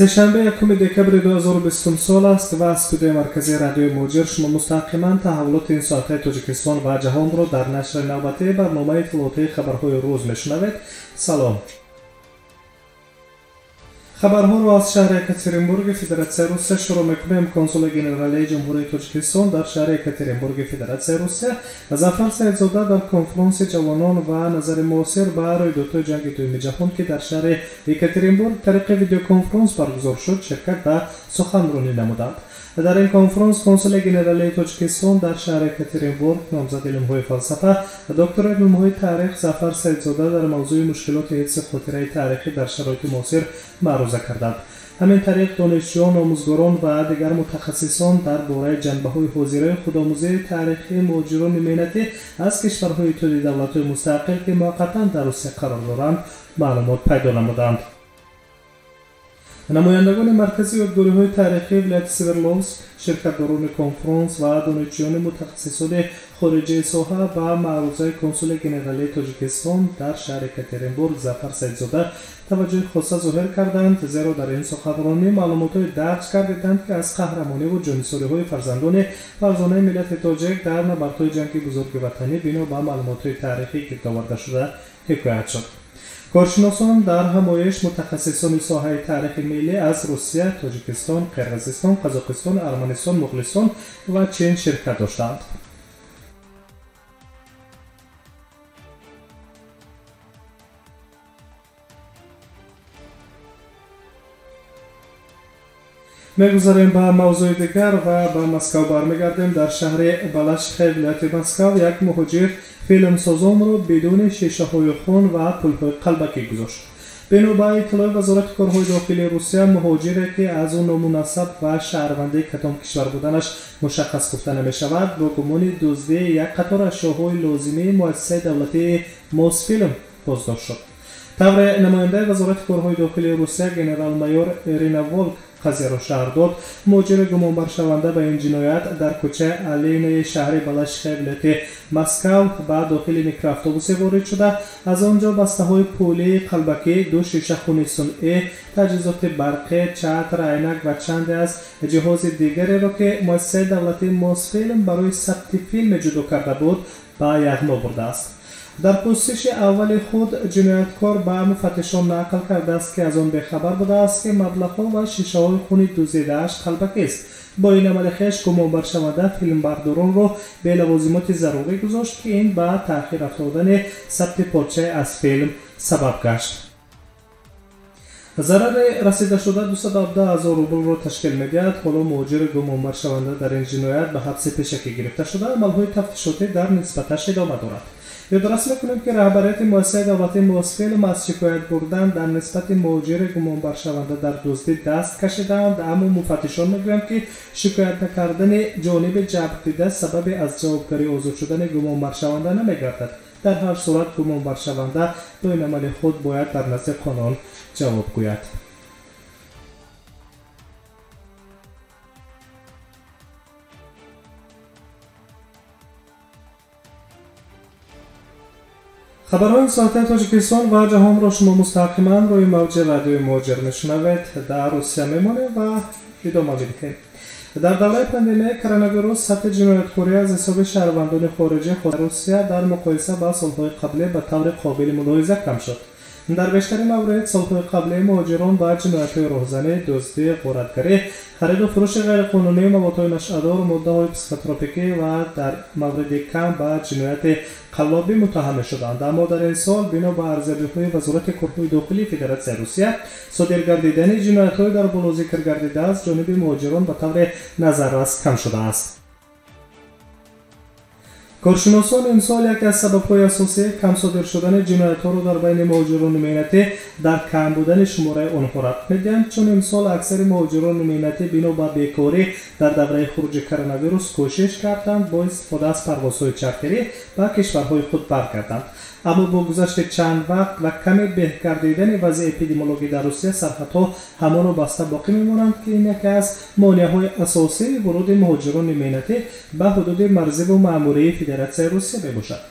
Сешанбе 1 декабри 2020 сол аст ва аз студияи марказии радиои Муҳоҷир шумо мустақиман таҳаввулоти ин соатаи Тоҷикистон ва ҷаҳонро дар нашри навбатии барномаи иттилоотии хабарҳои рӯз мешунавед. Салом. Хабарҳоро аз шаҳри Екатеринбурги Федератсияи Русия шурӯъ мекунем. Консули генералии Ҷумҳурии Тоҷикистон дар шаҳри Екатеринбурги Федератсияи Русия Зафар Саидзода дар конфронси ҷавонон ва назари муосир ба рӯйдодҳои ҷанги дуюми ҷаҳон, ки дар шаҳри Екатеринбург тариқи видеоконфронс баргузор шуд, ширкат ва суханронӣ намуданд. Дар ин конфронс консули генералии Тоҷикистон дар шаҳри Екатеринбург, номзади илмҳои фалсафа, доктори илмҳои таърих Зафар Саидзода дар мавзӯи мушкилоти ҳифзи хотираи таърихӣ дар шароити муосир маъруза карданд. Ҳамин тариқ донишҷӯён, омӯзгорон ва дигар мутахассисон дар бораи ҷанбаҳои ҳозираи худомӯзии таърихии муҳоҷирони меҳнатӣ аз кишварҳои иттиҳоди давлатҳои мустақил, ки муваққатан дар Русия қарор доранд, маълумот пайдо намуданд. Намояндагони маркази ёдгориҳои таърихии вилояти Свердловск, ширкатдорони конфронс ва донишҷӯёни мутахассисони хориҷии соҳа ба маърузаи консули генералии Тоҷикистон дар шаҳри Екатеринбург Зафар Саидзода таваҷҷӯҳи хоса зоҳир карданд, зеро дар ин суханронӣ маълумотҳои дарҷ гардиданд, ки аз қаҳрамониву ҷонисориҳои фарзандони фарзонаи миллати тоҷик дар набардҳои ҷанги бузурги ватанӣ бино ба маълумотҳои таърихӣ гирдоварда шуда ҳикоят шуд. Коршиносон дар ҳамоиш мутахассисони соҳаи таърихи миллӣ аз Русия, Тоҷикистон, Қирғизистон, Қазоқистон, Арманистон, Муғлистон ва Чин ширкат доштанд. Мегузарем ба мавзӯи дигар ва ба Москав бармегардем. Дар шаҳри Балашихаи вилояти Москав як муҳоҷир филмсозонро бидуни шишаҳои хун ва пулҳои қалбакӣ гузошт. Бино ба иттилои Вазорати корҳои дохилии Русия, муҳоҷире, ки аз ӯ ному насаб ва шаҳрвандии кадом кишвар буданаш мушаххас гуфта намешавад, бо гумони дуздии як қатор ашёҳои лозимии муассисаи давлатии Мосфилм боздошт шуд. Тавре намояндаи Вазорати корҳои дохилии Русия генерал-майор Ирина Волк қазияро шарҳ дод, муҳоҷири гумонбаршаванда ба ин ҷиноят дар кӯчаи Аллейнаи шаҳри Балашихаи вилояти Москав ба дохили микроавтобусе ворид шуда, аз он ҷо бастаҳои пулии қалбакӣ, ду шиша хуни сунъӣ, таҷҳизоти барқӣ, чатр, айнак ва чанде аз ҷиҳози дигареро, ки муассисаи давлатии Мосфилм барои сабти филме ҷудо карда буд, ба яғмо бурдааст. Дар пурсиши аввали худ ҷинояткор ба муфаттишон нақл кардааст, ки аз он бехабар будааст, ки маблағҳо ва шишаҳои хуни дуздидааш қалбакист. Бо ин амали хеш гумонбаршаванда филмбардоронро белавозимоти зарурӣ гузошт, ки ин ба таъхир афтодани сабти порчае аз филм сабаб гашт. Зарари расидашуда 217 ҳазор рублро ташкил медиҳад. Ҳоло муҳоҷири гумонбаршаванда дар ин ҷиноят ба ҳабси пешакӣ гирифта шуда, амалҳои тафтишотӣ дар нисбаташ идома дорад. Ёдрас мекунем, ки раҳбарияти муассисаи давлатии Мосфилм аз шикоят бурдан дар нисбати муҳоҷири гумонбаршаванда дар дуздӣ даст кашидаанд, аммо муфаттишон мегӯянд, ки шикоят накардани ҷониби ҷабрдида сабаби аз ҷавобгарӣ озод шудани гумонбаршаванда намегардад. Дар ҳар сурат гумонбаршаванда бо ин амали худ бояд дар назди қонун ҷавоб гӯяд. Хабарҳои соатаи Тоҷикистон ва ҷаҳонро шумо мустақиман рӯи мавҷи радиои Муҳоҷир мешунавед. Дар Русия мемонем ва идома медиҳем. Дар давраи пандемияи коронавирус сатҳи ҷинояткорӣ аз ҳисоби шаҳрвандони хориҷӣ Русия дар муқоиса ба солҳои қаблӣ ба таври қобили мулоҳиза кам шуд. Дар бештари маврид солҳои қаблӣ муҳоҷирон ба ҷиноятҳои роҳзанӣ, дуздӣ, ғоратгарӣ, хариду фурӯши ғайриқонунии маводҳои нашъадор, моддаҳои психотропикӣ ва дар мавриди кам ба ҷинояти қаллобӣ муттаҳам мешуданд. Аммо дар ин сол бино ба арзёбиҳои Вазорати корҳои дохилии Федератсияи Русия, содир гардидани ҷиноятҳои дар боло зикр гардида аз ҷониби муҳоҷирон ба таври назаррас кам шудааст. Коршиносон имсол яке аз сабабҳои асосии кам содир шудани ҷиноятҳоро дар байни муҳоҷирони меҳнатӣ дар кам будани шумораи онҳо рабт медиҳанд, чун имсол аксари муҳоҷирони меҳнатӣ бино ба бекорӣ дар давраи хуруҷи коронавирус кӯшиш карданд бо истифода аз парвозҳои чартерӣ ба кишварҳои худ баргарданд. Аммо бо гузашти чанд вақт ва каме беҳ гардидани вазъи эпидемиологӣ дар Русия сарҳадҳо ҳамоно баста боқӣ мемонанд, ки ин яке аз монеаҳои асосии вуруди муҳоҷирони меҳнатӣ ба ҳудуди марзиву маъмурии Федератсияи Русия мебошад.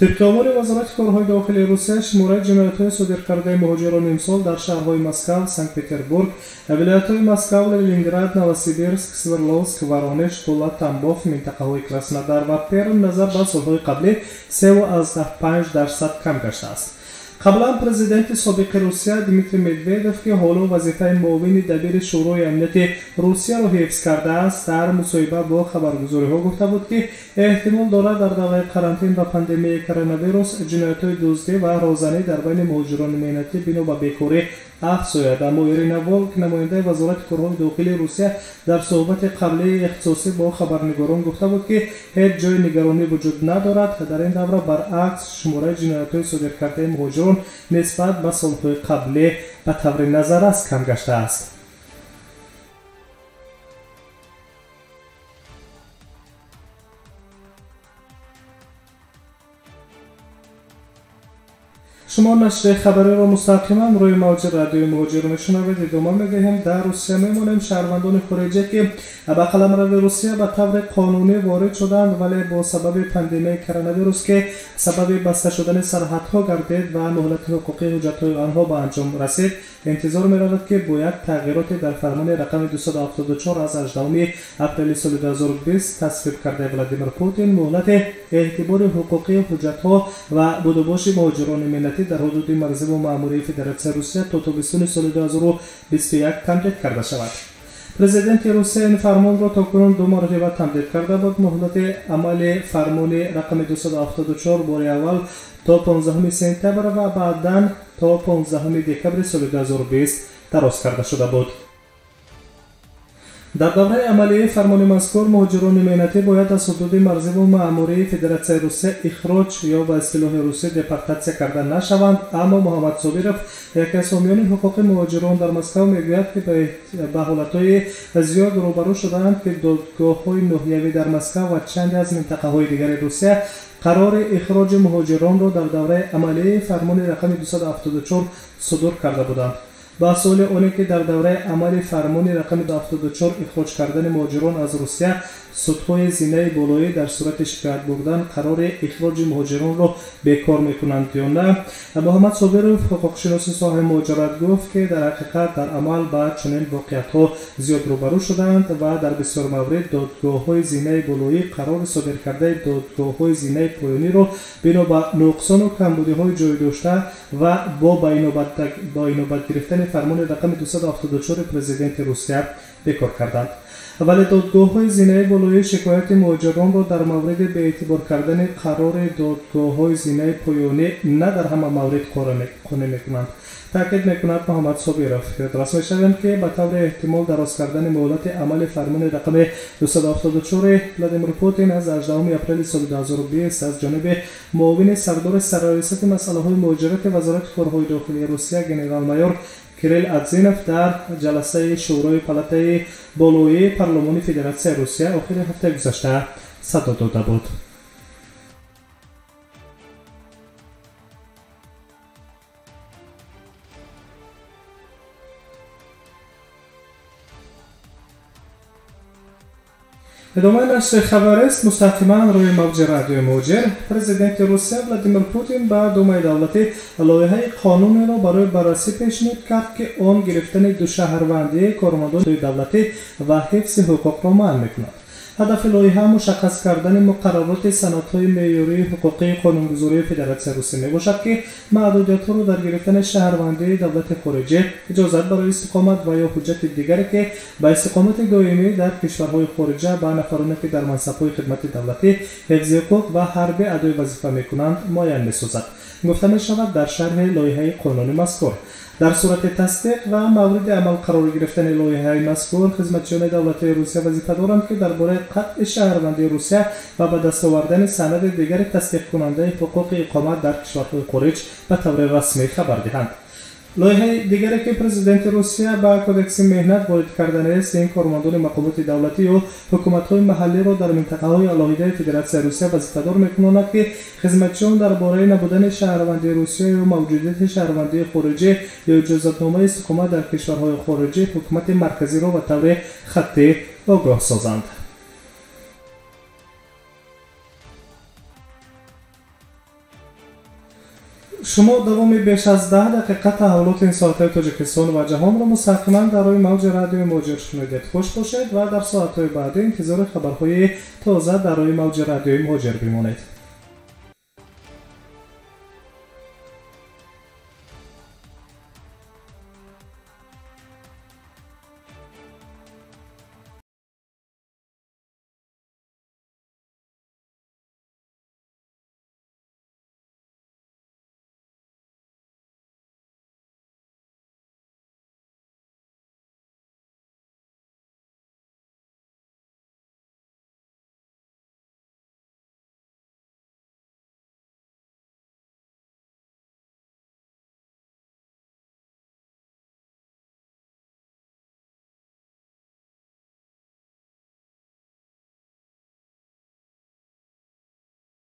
Тибқи омори Вазорати корҳои дохилии Русия, шумораи ҷиноятҳои содиркардаи муҳоҷирон имсол дар шаҳрҳои Москав, Санкт-Петербург, вилоятҳои Москав, Ленинград, Новосибирск, Свердловск, Воронеж, Тула, Тамбов, минтақаҳои Краснодар ва Перм назар ба солҳои қаблӣ 3,5% кам гаштааст. Қаблан президенти собиқи Русия Дмитрий Медведев, ки ҳоло вазифаи муовини дабири Шӯрои амнияти Русияро ҳифз кардааст, дар мусоҳиба бо хабаргузориҳо гуфта буд, ки эҳтимол дорад дар давраи карантин ва пандемияи коронавирус ҷиноятҳои дуздӣ ва розанӣ дар байни муҳоҷирони меҳнатӣ бино ба бекорӣ афзояд. Аммо Ирина Волк, намояндаи Вазорати корҳои дохилии Русия, дар суҳбати қаблии ихтисосӣ бо хабарнигорон гуфта буд, ки ҳеҷ ҷои нигаронӣ вуҷуд надорад. Дар ин давра баръакс шумораи ҷиноятҳои содиркардаи муҳоҷирон нисбат ба солҳои қаблӣ ба таври назаррас кам гаштааст. Шумо нашри хабариро мустақиман рӯи мавҷи радиои муҳоҷир мешунавед. Идома медиҳем. Дар Русия мемонем. Шаҳрвандони хориҷе, ки ба қаламрави Русия ба таври қонунӣ ворид шуданд, вале бо сабаби пандемияи коронавирус, ки сабаби баста шудани сарҳадҳо гардид ва муҳлати ҳуқуқии ҳуҷҷатҳои онҳо ба анҷом расид, интизор меравад, ки бо як тағйироте дар фармони рақами 274 аз 18 апрели соли 2020 тасвиб кардаи Владимир Путин муҳлати эътибори ҳуқуқии ҳуҷҷатҳо ва будубоши муҳоҷирони меҳнатӣ дар ҳудуди марзиву маъмурии Федератсияи Русия то тобистони соли 2021 тамдид карда шавад. Президенти Русия ин фармонро то кунун ду маротиба тамдид карда буд. Муҳлати амали фармони рақами 274 бори аввал то 15 сентябр ва баъдан то 15 декабри соли 2020 дароз карда шуда буд. Дар давраи амалии фармони мазкур муҳоҷирони меҳнатӣ бояд аз ҳудуди марзиву маъмурии Федератсияи Русия ихроҷ ё ба истилоҳи русӣ депортатсия карда нашаванд. Аммо Муҳаммад Собиров, яке аз ҳомиёни ҳуқуқи муҳоҷирон дар Москав, мегӯяд, ки ба ҳолатҳои зиёд рӯбарӯ шудаанд, ки додгоҳҳои ноҳиявӣ дар Москав ва чанде аз минтақаҳои дигари Русия қарори ихроҷи муҳоҷиронро дар давраи амалии фармони рақами 274 судур карда буданд. Ба суоли оне, ки дар давраи амали фармони рақами 274 ихроҷ кардани муҳоҷирон аз Русия судҳои зинаи болоӣ дар сурати шикоят бурдан қарори ихроҷи муҳоҷиронро бекор мекунанд ё на, Муҳаммад Собиров, ҳуқуқшиноси соҳаи муҳоҷират, гуфт, ки дар ҳақиқат дар амал ба чунин воқеиятҳо зиёд рӯбарӯ шудаанд ва дар бисёр маврид додгоҳҳои зинаи болоӣ қарори содиркардаи додгоҳҳои зинаи поёниро бино ба нуқсону камбудиҳои ҷой дошта ва бо ба инобат гирифтани фармони рақами 274 президенти Русия бекор карданд. Вале додгоҳҳои зинаи болоӣ шикояти муҳоҷиронро дар мавриди беэътибор кардани қарори додгоҳҳои зинаи поёнӣ на дар ҳама маврид қонеъ мекунанд, таъкид мекунад Муҳаммад Собиров. Ёдрас мешавем, ки ба таври эҳтимол дароз кардани муҳлати амали фармони рақами 274 Владимир Путин аз 18 апрели соли 2020 аз ҷониби муовини сардори сарраёсати масъалаҳои муҳоҷирати Вазорати корҳои дохилии Русия генерал-майор Кирилл Адзинов дар ҷаласаи Шӯрои палатаи болоии Парлумони Федератсияи Русия охири ҳафтаи гузашта садо дода буд. Идомаи нашри хабарест мустақиман рӯи мавҷи радиои муҳоҷир. Президенти Русия Владимир Путин ба Думаи давлатӣ лоиҳаи қонунеро барои баррасӣ пешниҳод кард, ки он гирифтани душаҳрвандии кормандони давлатӣ ва ҳифзи ҳуқуқро манъ мекунад. Ҳадафи лоиҳа мушаххас кардани муқаррароти санадҳои меъёрии ҳуқуқии қонунгузории Федератсияи Русия мебошад, ки маҳдудиятҳоро дар гирифтани шаҳрвандии давлати хориҷӣ, иҷозат барои истиқомат ва ё ҳуҷҷати дигаре, ки ба истиқомати доимӣ дар кишварҳои хориҷа ба нафароне, ки дар мансабҳои хидмати давлатӣ, ҳифзи ҳуқуқ ва ҳарбӣ адои вазифа мекунанд, муайян месозад. Гуфта мешавад дар шарҳи лоиҳаи қонуни мазкур. Дар сурати тасдиқ ва мавриди амал қарор гирифтани лоиҳаи мазкур, хизматчиёни давлатии Русия вазифа доранд, ки дар бораи қатъи шаҳрвандии Русия ва ба даст овардани санади дигари тасдиқкунандаи ҳуқуқи иқомат дар кишварҳои хориҷ ба таври расмӣ хабар диҳанд. Лоиҳаи дигаре, ки президенти Русия ба кодекси меҳнат ворид карданист, ин кормандони мақомоти давлатӣ ё ҳукуматҳои маҳаллиро дар минтақаҳои алоҳидаи Федератсияи Русия вазифадор мекунонад, ки хизматчиён дар бораи набудани шаҳрвандии Русия ё мавҷудияти шаҳрвандии хориҷӣ ё иҷозатномаи истиқомат дар кишварҳои хориҷӣ ҳукумати марказиро ба таври хаттӣ огоҳ созанд. Шумо давоми беш аз 10 дақиқа таҳаввулоти ин соатҳои Тоҷикистон ва ҷаҳонро мустақиман дар рӯи мавҷи радиои Муҳоҷир шунидед. Хуш бошед ва дар соатҳои баъдӣ интизори хабарҳои тоза дар рӯи мавҷи радиои Муҳоҷир бимонед.